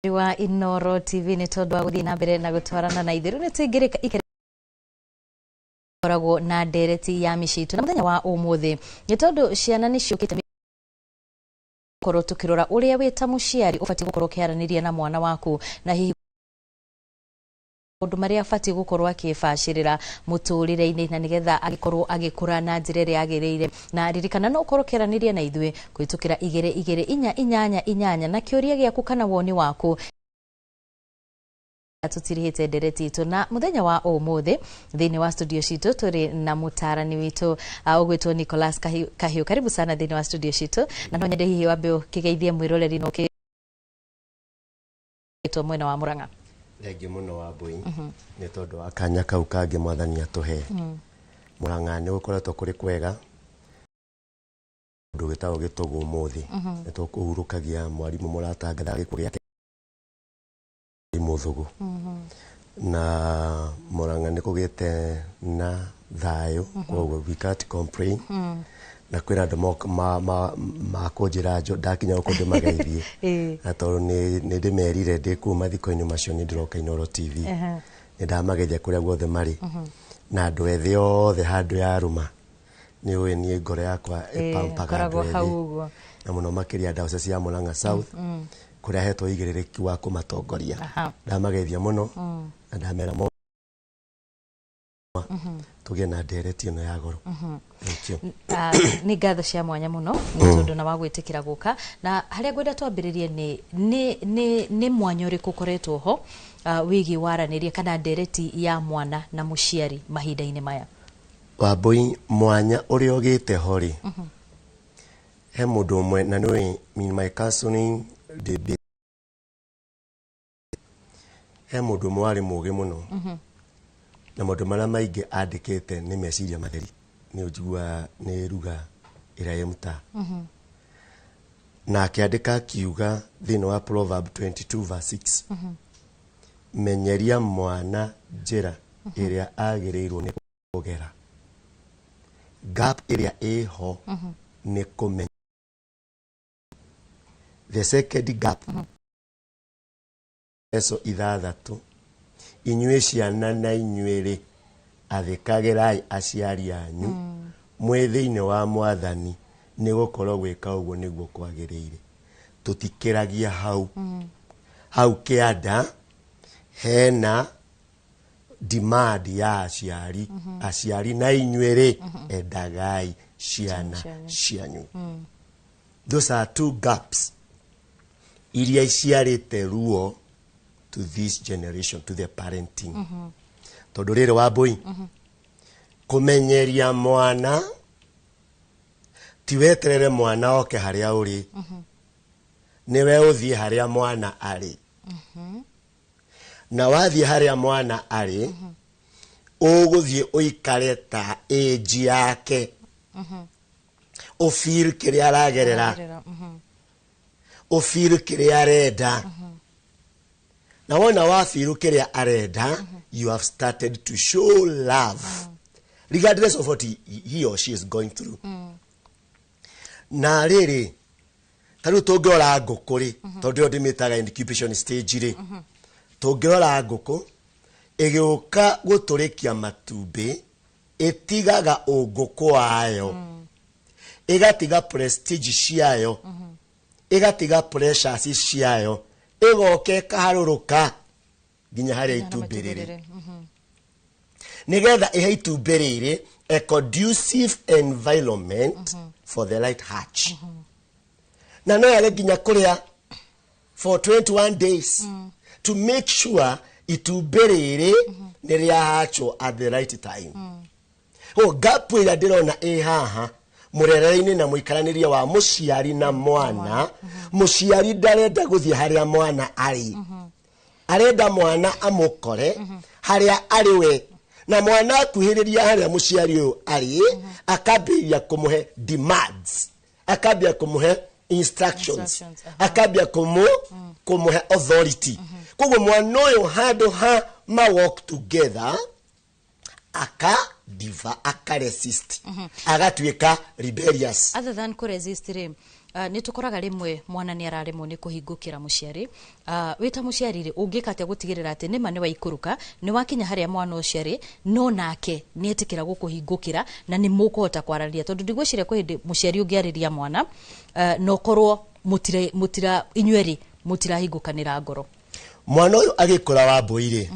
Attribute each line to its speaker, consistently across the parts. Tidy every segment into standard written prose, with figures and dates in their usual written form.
Speaker 1: Wa Inoro TV, nĩ tondũ wa gũthiĩ na mbere na gũtwarana na ithuĩ. Rĩu nĩ tũingĩrĩka ikoragwo na ndereti ya mĩciĩ itũ, na mũthenya wa ũmũthĩ nĩ tondũ ciana nĩ ciũkĩte gũkorwo tũkĩrora ũrĩa wĩ ta mũciari ũbatiĩ gũkorwo ũkĩaranĩria na mwana waku, na hihi maũndũ marĩa abatiĩ gũkorwo akĩbacĩrĩra mũtũrĩre-inĩ, na nĩgetha agĩkorwo agĩkũra na njĩra ĩrĩa yagĩrĩire. Na ririkana no ũkorwo ũkĩaranĩria na ithuĩ kũhĩtũkĩra 22488 na kĩũria gĩaku kana woni waku tũtirihĩte ndereti itũ. Na mũthenya wa ũmũthĩ thĩinĩ wa studio citũ tũrĩ na mũtarani witũ ũgwĩtwo Nicholas Kahiũ. Karibu sana thĩinĩ wa studio citũ, na no nyende hihi wambe ũkĩgeithie mwĩroreri na ũkĩtwo mwena wa Mũrang'a.
Speaker 2: Thengiũ mũno wa mbũi nĩ tondũ wa kanya kau kangĩ Mwathani atũhe. Mũrang'a nĩ gũkoretwo kũrĩ kwega. Ũndũ wĩtagwo gĩtũgũ ũmũthĩ nĩ tũkũhurũkagia mwarimũ mũratangatha gĩkuũ gĩake Mũthũgũ, na Mũrang'a nĩ kũgĩte na thayũ, koguo we can't complain. Na kwĩna andũ makũnjĩra ndakinya gũkũ ndĩmageithie, na tondũ nĩ ndĩmerire ndĩ kũu mathiko-inĩ macio nĩ ndĩroka Inooro TV, nĩ ndamageithia kũrĩa guothe marĩ, na andũ ethĩ othe handũ yarũma. Nĩ ũĩ niĩ ngoro yakwa ĩpampaga andũ
Speaker 1: ngoragwo hau
Speaker 2: ethĩ
Speaker 1: ũguo.
Speaker 2: Na mũno makĩria diocese ya Murang'a South, kũrĩa hetwo ũigĩrĩrĩki wa kũmatongoria. Ndamageithia mũno na ndamera mo tũgĩe na ndereti ĩno ya goro. Thank you.
Speaker 1: Ah, nĩ ngatho cia mwanya mũno nĩ tondũ na wa gwĩtĩkĩra gũka. Na harĩa ngwenda twambĩrĩrie nĩ mwanya ũrĩkũ ũkoretwo ho wĩgiĩ waranĩria kana ndereti ya mwana na mũciari mahinda-inĩ maya?
Speaker 2: Wambũi, mwanya ũrĩa ũgĩte ho rĩ, he mũndũ ũmwe, na nĩũĩ in my counseling debate, he mũndũ ũmwe warĩ mũgĩ mũno, na maũndũ marĩa maingĩ andĩkĩte nĩ meciria matheri, nĩ ũnjiguaga nĩ ruga ĩrĩa ĩ mũtaa, na akĩandĩka akiuga thĩinĩ wa Proverb 22 verse 6, "Menyeria mwana njĩra ĩrĩa agĩrĩirwo nĩ kũgera." Gap ĩrĩa ĩho nĩ kũmenya. The second gap, Efeso 6, "Inyuĩ ciana na inyuĩ rĩ, athĩkagĩrai aciari anyu mwĩ thĩinĩ wa Mwathani, nĩ gũkorwo gwĩka ũguo nĩguo kwagĩrĩire." Tũtikĩragia hau hau kĩanda hena demand ya aciari. Aciari na inyuĩ rĩ, endagai ciana cianyu. Those are two gaps iria iciarĩte ruo to this generation, to the parenting, tondũ rĩrĩ, Wambũi, kũmenyeria mwana ti weterere mwana oke harĩa ũrĩ, nĩwe ũthiĩ harĩa mwana arĩ. Na wathiĩ harĩa mwana arĩ, ũgũthiĩ ũikare ta age yake, ũfeel kĩrĩa aragerera, ũfeel kĩrĩa arenda. Na wona wafeel kĩrĩa arenda, you have started to show love regardless of what he or she is going through. Na rĩrĩ, ta rĩu tũngĩrora ngũkũ rĩ, tondũ ĩyo ndĩmĩtaga incubation stage rĩ, tũngĩrora ngũkũ ĩgĩũka gũtũrĩkia matumbĩ, ĩtigaga ũngũkũ wayo, ĩgatiga prestige ciayo, ĩgatiga pressures ciayo, ĩgoka ĩkaharũrũka nginya harĩa itumbĩ rĩrĩ, nĩgetha ĩhe itumbĩ rĩrĩ a conducive environment for the right hatch. Na no yage nginya kũrĩa for 21 days to make sure itumbĩ rĩrĩ nĩ rĩahachwo at the right time. O gap ĩrĩa ndĩrona ĩ haha mũrerere-inĩ na mũikaranĩrie wa mũciari na mwana, mũciari ndarenda gũthiĩ harĩa mwana arĩ, arenda mwana amũkore harĩa arĩ we. Na mwana akuhĩrĩria harĩa mũciari ũyũ arĩ, akambĩrĩria kũmũhe demands, akambia kũmũhe instructions,
Speaker 1: Instructions, aha.
Speaker 2: Akambia kũmũhe authority. Koguo mwana ũyũ handũ ha ma walk together, aka diva, aka resist, agatuĩka rebellious.
Speaker 1: Other than kũresist rĩ, Nĩ tũkoraga rĩmwe mwana nĩ araremwo nĩ kũhingũkĩra mũciari. Wĩ ta mũciari rĩ, ũngĩka atĩa gũtigĩrĩra atĩ nĩma nĩ waikũrũka, nĩ wakinya harĩa mwana ũcio arĩ, no nake nĩ etĩkĩra gũkũhingũkĩra na nĩ mũkũhota kwaranĩria? Tondũ ndigwĩciria kwĩ hĩndĩ mũciari ũngĩarĩria mwana na ũkorwo mũtira mũtira inyuerĩ mũtirahingũkanĩra ngoro.
Speaker 2: Mwana ũyũ agĩkũra wa mbũi rĩ,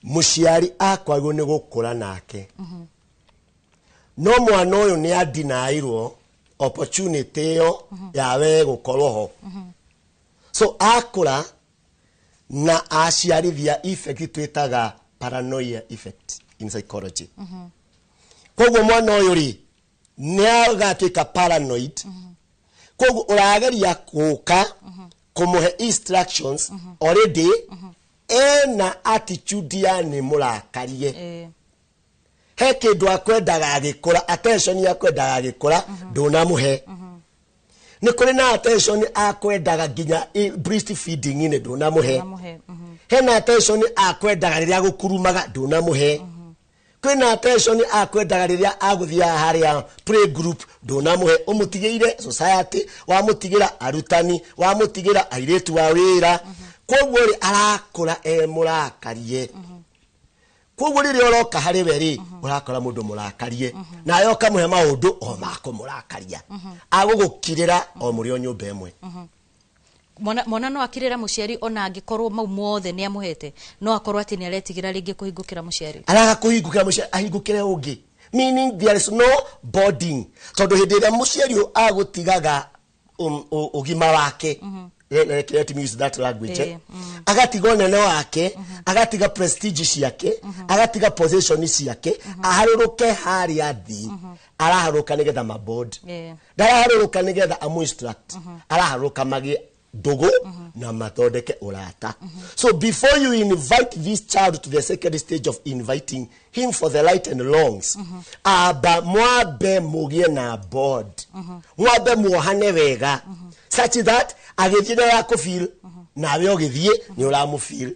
Speaker 2: mũciari akwagwo nĩ gũkũra nake, no mwana ũyũ nĩ andinairwo opportunity ĩyo ya we gũkorwo ho. So akũra na aciarithia effect twĩtaga paranoia effect in psychology. Koguo mwana ũyũ rĩ, nĩ agatuĩka paranoid. Koguo ũrageria gũka kũmũhe instructions, already ena attitude ya nĩ mũrakarie. He kĩndũ akwendaga agĩkũra, attention akwendaga agĩkũra, ndũnamũhe. Nĩ kũrĩ na attention akwendaga nginya breastfeeding-inĩ, ndũnamũhe.
Speaker 1: Namũhe.
Speaker 2: Hena attention akwendaga rĩrĩa gũkurumaga, ndũnamũhe. Kwĩna attention akwendaga rĩrĩa agũthiaga harĩa play group, ndũnamũhe. Ũmũtigĩire society, wamũtigĩra arutani, wamũtigĩra airĩtu a wĩra. Koguo rĩ, arakũra e mũrakarie. Koguo rĩrĩa ũroka harĩ we rĩ, ũrakora mũndũ mũrakarie, nawe ũkamũhe maũndũ o makũmũrakaria, agũgũkirĩra o mũrĩ o nyũmba ĩmwe.
Speaker 1: Mwana no akirĩra mũciari ona angĩkorwo mau mothe nĩ amũhete, no akorwo atĩ nĩ aretigĩra rĩngĩ kũhingũkĩra mũciari?
Speaker 2: Araga kũhingũkĩra mũciari, ahingũkĩre ũngĩ, meaning there is no bonding, tondũ hĩndĩ ĩrĩa mũciari ũyũ agũtigaga ũgima wake, let me use that language, eh? Agatiga ũnene wake, agatiga prestige ciake, agatiga position ciake, aharũrũke harĩa thĩ, araharũrũka nĩgetha mabond. Ndaraharũrũka nĩgetha amũ instruct, araharũrũka magĩe ndũgũ na mathondeke ũrata. So before you invite this child to the second stage of inviting him for the right and wrongs, amba mwambe mũgĩe na bond, mwambe muohane wega such that agĩthiĩ nĩ arakũfeel, nawe ũgĩthiĩ nĩ ũramũfeel.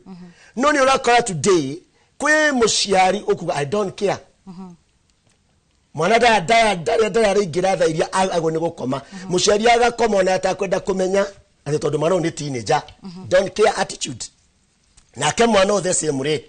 Speaker 2: No nĩ ũrakora today kwĩ mũciari ũkuga, "I don't care." Mwana ndarĩa araingĩra thaa iria agwo nĩ gũkoma, mũciari agakoma ona atakwenda kũmenya atĩ tondũ mwana ũyũ nĩ teenager. Don't care attitude. Nake mwana ũyũ the same rĩ,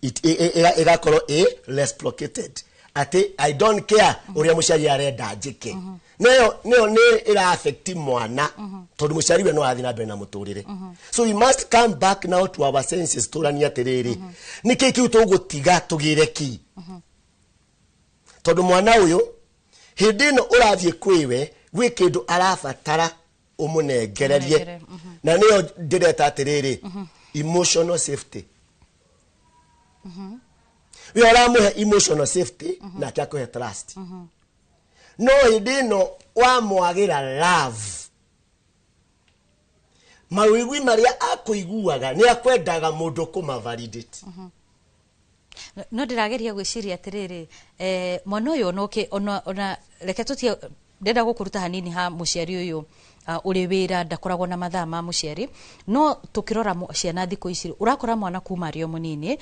Speaker 2: ĩgakorwo ĩ reciprocated atĩ I don't care ũrĩa mũciari arenda njĩke. Nĩyo nĩ ĩra affect mwana tondũ mũciari we no arathiĩ na mbere na mũtũrĩre. So we must come back now to our senses, tũranie atĩrĩrĩ, nĩkĩ kĩu tũgũtiga tũgĩre ki? Tondũ mwana ũyũ hĩndĩ ĩno ũrathiĩ kwĩwe, gwĩ kĩndũ arabatara ũmũnengererie.
Speaker 1: Ũmũnengere.
Speaker 2: Na nĩyo ndĩreta atĩrĩrĩ, emotional safety. We ũramũhe emotional safety, nake akũhe trust. No hĩndĩ ĩno wamwagĩra love, mawĩgwi marĩa akũiguaga nĩ akwendaga mũndũ kũma validate.
Speaker 1: No ndĩrageria gwĩciria atĩrĩrĩ, mwana ũyũ ona ona reke tũtie, ndĩrenda gũkũruta hanini ha mũciari ũyũ ũrĩ wĩra, ndakoragwo na mathaa ma mũciari. No tũkĩrora ciana thikũ ici, ũrakora mwana kuma arĩ o mũnini,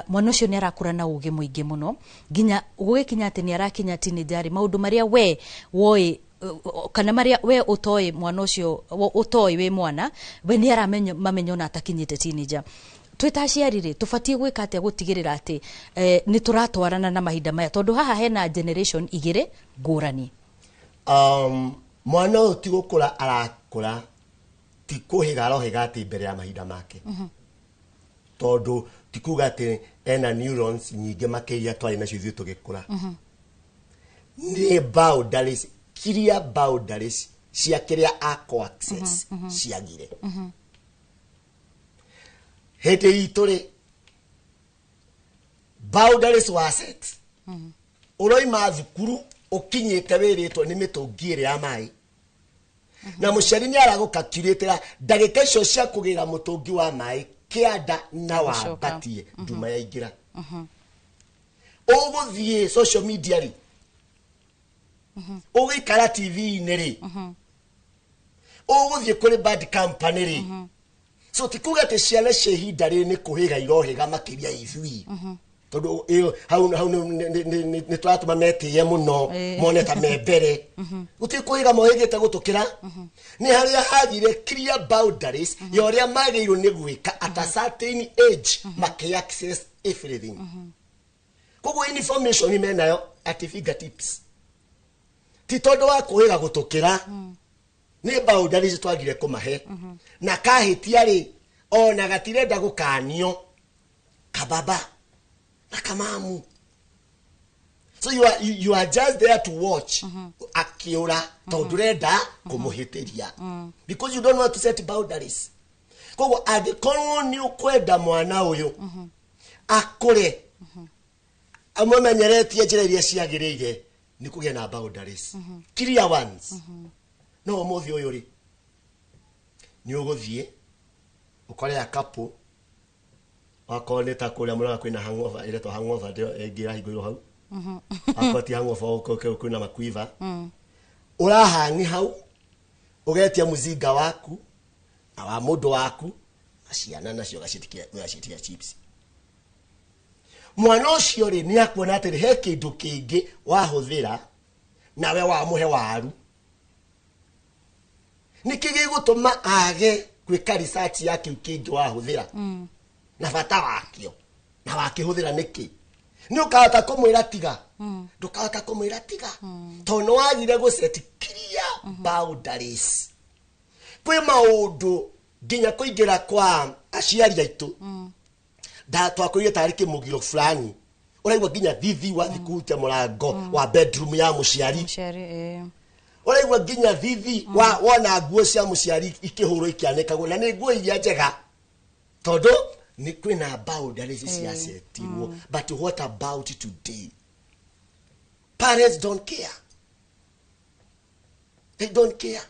Speaker 1: mwana ũcio nĩ arakũra na ũgĩ mũingĩ mũno nginya gũgĩkinya atĩ nĩ arakinya teenager rĩ, maũndũ marĩa we woĩ kana marĩa we ũtoĩ, mwana ũcio ũtoĩ wĩ mwana, we nĩ aramenya mamenya ona atakinyĩte teenager. Twĩ ta aciari rĩ, tũbatiĩ gwĩka atĩa gũtigĩrĩra atĩ nĩ tũratwarana na mahinda maya, tondũ haha hena generation igĩrĩ ngũrani?
Speaker 2: Mwana ũyũ ti gũkũra arakũra, ti kũhĩga arohĩga atĩ mbere ya mahinda make, tondũ ti kuga atĩ ena neurons nyingĩ makĩria twarĩ nacio ithuĩ tũgĩkũra. Nĩ boundaries, clear boundaries cia kĩrĩa akũ access ciagire. Hĩndĩ itũ rĩ, boundaries wa set, ũroima thukuru ũkinyĩte wĩrĩtwo nĩ mĩtũngi ĩrĩ ya maĩ, na mũciari nĩ aragũkakirĩtĩra ndagĩka icio cia kũgĩra mũtũngi wa maĩ kĩanda na
Speaker 1: Gũcoka.
Speaker 2: Wambatie nduma yaingĩra, ũgũthiĩ social media rĩ, ũgũikara TV-inĩ rĩ, ũgũthiĩ kũrĩ bad company rĩ. So ti kuga atĩ ciana cia ihinda rĩrĩ nĩ kũhĩga irohĩga makĩria ithui. Tondũ ĩyo hau nĩ tũratũma metĩye mũno, mone ta me mbere. Gũtirĩ kũhĩga mohĩgĩte gũtũkĩra. Nĩ harĩa hagire clear boundaries ya ũrĩa magĩrĩirwo nĩ gwĩka at a certain age makĩ access everything. Koguo information menayo at fingertips. Ti tondũ wa kũhĩga gũtũkĩra, nĩ boundaries twagire kũmahe. Na kahĩtia rĩ, ona gatirenda gũkanio kababa na kamamu. So you are just there to watch akiũra, tondũ ndũrenda kũmũhĩtĩria because you don't want to set boundaries. Koguo angĩkorwo nĩ ũkwenda mwana ũyũ akũre amũmenyeretie njĩra iria ciagĩrĩire, nĩ kũgĩa na boundaries, clear ones. No ũmũthĩ ũyũ rĩ, nĩ ũgũthiĩ ũkore a couple, wakorwo nĩ ta kũrĩa mũraga kwĩna hangover, ĩretwo hangover, ndĩyo ĩngĩ ĩrahingũirwo hau. Akorwo ti hangover, kwĩna makuiva ũrahangi hau, ũgetia mũzinga waku na wa mũndũ waku na ciana nacio ũgaciĩtia chips. Mwana ũcio rĩ, nĩ akuona atĩrĩ he kĩndũ kĩngĩ wahũthĩra nawe wamũhe waru. Nĩkĩ gĩgũtũma age gwĩka research ya kĩu kĩngĩ wahũthĩra na bata wakĩo na wakĩhũthĩra nĩkĩ? Nĩ ũkahota kũmwĩra tiga? Ndũkahota kũmwĩra tiga, tondũ nĩ wagire gũ set clear boundaries. Kwĩ maũndũ nginya kũingĩra kwa aciari aitũ twakwĩrire tarĩ kĩmũgiro fulani, ũraigua nginya thithi wathi kũhutia mũrango wa bedroom ya mũciari.
Speaker 1: Mũciari, ĩĩ.
Speaker 2: Ũraigua nginya thithi wa wona nguo cia mũciari ikĩhũrwo ikĩanĩkagwo, na nĩ nguo iria njega, tondũ nĩ kwĩna boundaries ciacetirwo. But what about today? Parents don't care, they don't care.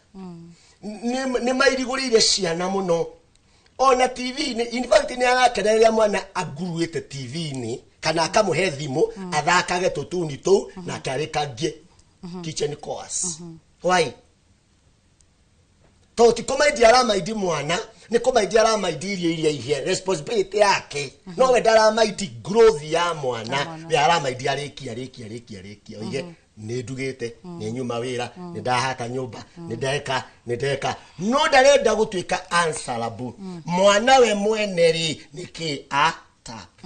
Speaker 2: Nĩ mairigũrĩire ciana mũno ona TV-inĩ. In fact, nĩ arakenerera mwana anguruĩte TV-inĩ kana akamũhe thimũ athakage tũtuni tũu nake arĩkangie kitchen course. Why? Tondũ ti kũmaindi aramaindi mwana, nĩ kũmaindi aramaindi irio iria ihie, responsibility yake. No we ndaramaindi growth ya mwana.
Speaker 1: Mwana.
Speaker 2: We aramaindi arĩkia, arĩkia, arĩkia, arĩkia, oige nĩ ndugĩte, nĩ nyuma wĩra, nĩ ndahata nyũmba, nĩ ndeka, nĩ ndeka, no ndarenda gũtuĩka answerable. Mwana we mwene rĩ, nĩkĩ a tap?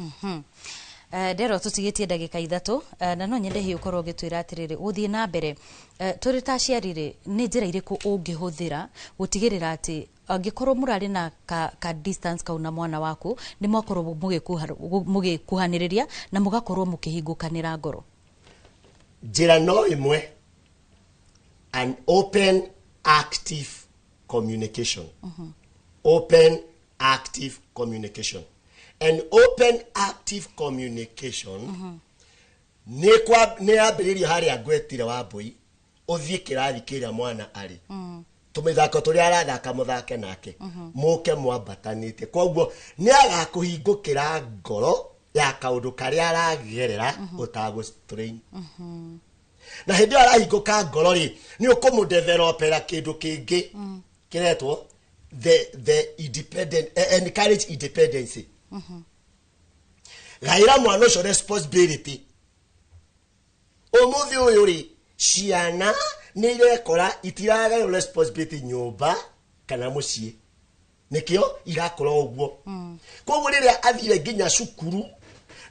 Speaker 1: Ndero tũtigĩtie ndagĩka 3, na no nyende hihi ũkorwo ũgĩtwĩra atĩrĩrĩ, gũthiĩ na mbere, tũrĩ ta aciari rĩ, nĩ njĩra irĩkũ ũngĩhũthĩra gũtigĩrĩra atĩ angĩkorwo mũrarĩ na ka distance kau na mwana waku, nĩ mwakorwo mũgĩkuhanĩrĩria na mũgakorwo mũkĩhingũkanĩra ngoro?
Speaker 2: Njĩra no ĩmwe, an open active communication. Open active communication and open active communication nĩ kwa nĩ yambĩrĩrio harĩa ngwetire wa mbũi, ũthiĩ kĩrathi kĩrĩa mwana arĩ, tũmĩthako tũrĩa arathaka mũthake nake, mũke mwambatanĩte. Koguo nĩ agakũhingũkĩra ngoro ya kaũndũ karĩa aragerera ũtagũ strain. Na hĩndĩ ĩyo arahingũka ngoro rĩ, nĩ ũkũmũdevelopera kĩndũ kĩngĩ kĩretwo the independent, encourage independency. Gaĩra mwana ũcio responsibility. Ũmũthĩ ũyũ rĩ, ciana nĩ irekora itiragaĩrwo responsibility nyũmba kana mũciĩ, nĩkĩo irakũra ũguo. Koguo rĩrĩa athire nginya cukuru,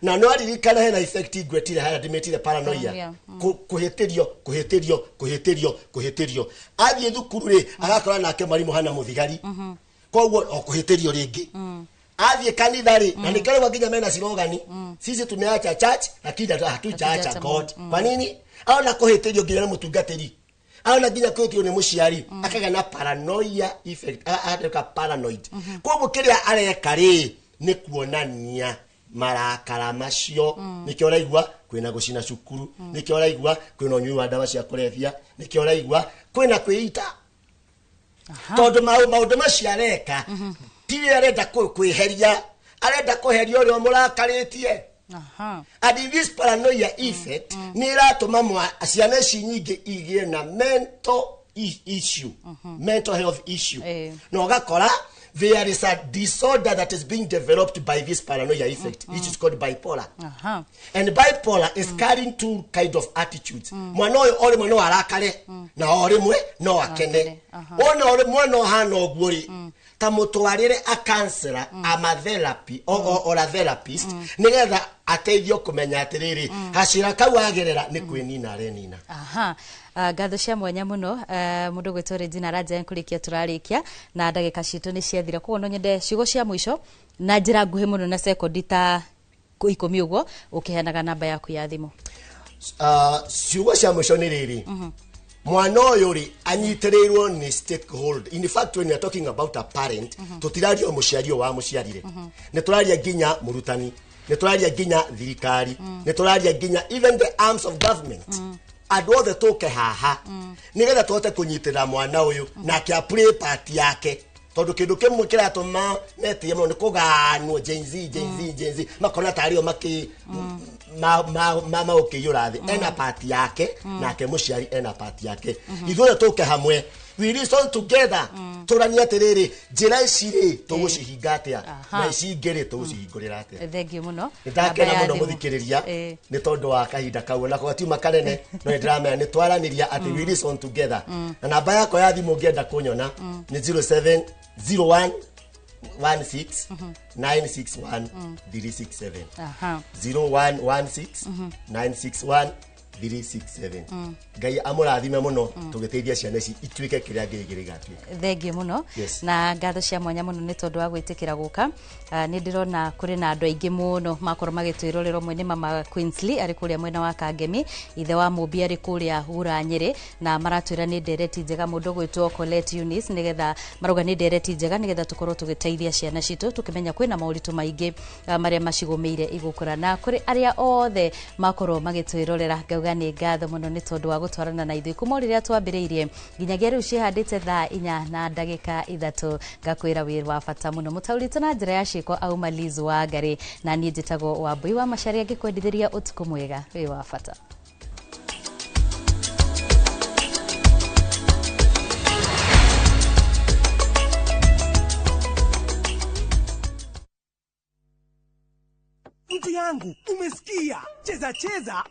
Speaker 2: na no aririkana hena effect ngwetire harĩa ndĩmĩtire paranoia.
Speaker 1: Paranoia.
Speaker 2: Kũhĩtĩrio, kũhĩtĩrio, kũhĩtĩrio, kũhĩtĩrio. Athiĩ thukuru rĩ, agakora nake mwarimũ hana mũthigari, koguo o kũhĩtĩrio rĩngĩ. Athiĩ kanitha rĩ, na nĩkĩo nginya mena slogan, "Sisi tumeacha church lakini hatujaacha
Speaker 1: Hatujaacha
Speaker 2: God." Kwa nini? Aona kũhĩtĩrio nginya nĩ mũtungatĩri, aona nginya kũhĩtĩrio nĩ mũciari, akagĩa na paranoia effect, agatuĩka paranoid. Koguo kĩrĩa areka rĩ, nĩ kuonania marakara macio. Nĩkĩo ũraigua kwĩna gũcina cukuru, nĩkĩo ũraigua kwĩna ũnyui wa ndawa cia kũrebia, nĩkĩo ũraigua kwĩna kwĩita, tondũ maũndũ macio areka ti arenda kwĩheria, arenda kũheria ũrĩa ũmũrakarĩtie. And this paranoia effect nĩ ĩratũma ciana ici nyingĩ igĩe na mental issue, mental health issue. Na ũgakora There is a disorder that is being developed by this paranoia effect, which is called bipolar. And bipolar is carrying two kind of attitudes. Mwana ũyũ o rĩmwe no arakare na o rĩmwe no akene. Wona o mwana ũhana ũguo rĩ, ta mũtwarĩre a counselor, ama therapy or a therapist, nĩgetha ateithio kũmenya atĩrĩrĩ, gacĩra kau agerera nĩ kwĩnina arenina.
Speaker 1: Aha. Ngatho cia mwanya mũno, mũndũ gwĩtwo Regina Aranja. Kũrĩkia tũrarĩkia na ndagĩka citũ nĩ ciathira, koguo no nyende ciugo cia mũico na njĩra nguhĩ mũno na sekondi ta 10 ũguo, ũkĩheanaga namba yaku ya thimũ.
Speaker 2: Ciugo cia mũico nĩ rĩrĩ, mwana ũyũ rĩ anyitĩrĩirwo nĩ stakeholder. In fact, when you are talking about a parent, tũtiraria o mũciari ũyũ wa mũciarire, nĩ tũraria nginya mũrutani, nĩ tũraria nginya thirikari, nĩ tũraria nginya even the arms of government. Andũ othe tũke haha nĩgetha tũhote kũnyitĩrĩra mwana ũyũ nake a play part yake, tondũ kĩndũ kĩmwe kĩratũma metie mũno nĩ kũganwo Gen Z, Gen Z, Gen Z, makona tarĩ o makĩ maũkĩiyũra thĩ. Ena part yake, nake mũciari ena part yake. Ithuothe tũke hamwe, we reason together, tũranie atĩrĩrĩ, njĩra ici rĩ tũgũcihinga atĩa na ici ingĩ rĩ tũgũcihingũrĩra atĩa.
Speaker 1: Thengiũ mũno.
Speaker 2: Nĩ ndakena
Speaker 1: Namba ya
Speaker 2: mũno
Speaker 1: thimũ.
Speaker 2: Mũthikĩrĩria, nĩ tondũ wa kahinda kau onako gatiuma kanene, no nĩ ndĩramenya nĩ twaranĩria atĩ we reason together. Na namba yakwa ya thimũ ũngĩenda kũnyona nĩ 0701 16 961 367. 0116 961 367. Ngai amũrathime mũno tũgĩteithia ciana ici ituĩke kĩrĩa Ngai gĩgatuĩka.
Speaker 1: Thengiũ mũno.
Speaker 2: Yes.
Speaker 1: Na ngatho cia mwanya mũno nĩ tondũ wa gwĩtĩkĩra gũka. Nĩ ndĩrona kũrĩ na andũ aingĩ mũno makorwo magĩtwĩrorera. Ũmwe nĩ mama Queensley arĩ kũrĩa mwena wa Kangemi, ithe wa Mũmbi arĩ kũrĩa Hura Nyĩrĩ, na maratwĩra nĩ ndereti njega. Mũndũ ũgwĩtwo Colette Eunice, nĩgetha marauga nĩ ndereti njega nĩgetha tũkorwo tũgĩteithia ciana citũ tũkĩmenya kwĩna moritũ maingĩ marĩa macigũmĩire igũkũra. Na kũrĩ arĩa othe makorwo magĩtwĩrorera, ngauga nĩ ngatho mũno nĩ tondũ wa gũtwarana na ithuĩ kuma o rĩrĩa twambĩrĩirie nginyagia rĩu ciĩhandĩte thaa 4:03. Ngakwĩra wĩ wa bata mũno. Mũtaũritũ na njĩra ya ciĩko auma Liz wa Ngarĩ, na niĩ njĩtagwo Wambui wa Macaria, ngĩkwendithĩria ũtukũ mwega. Wĩ wa bata.
Speaker 3: Mtu yangu, umesikia? Cheza cheza.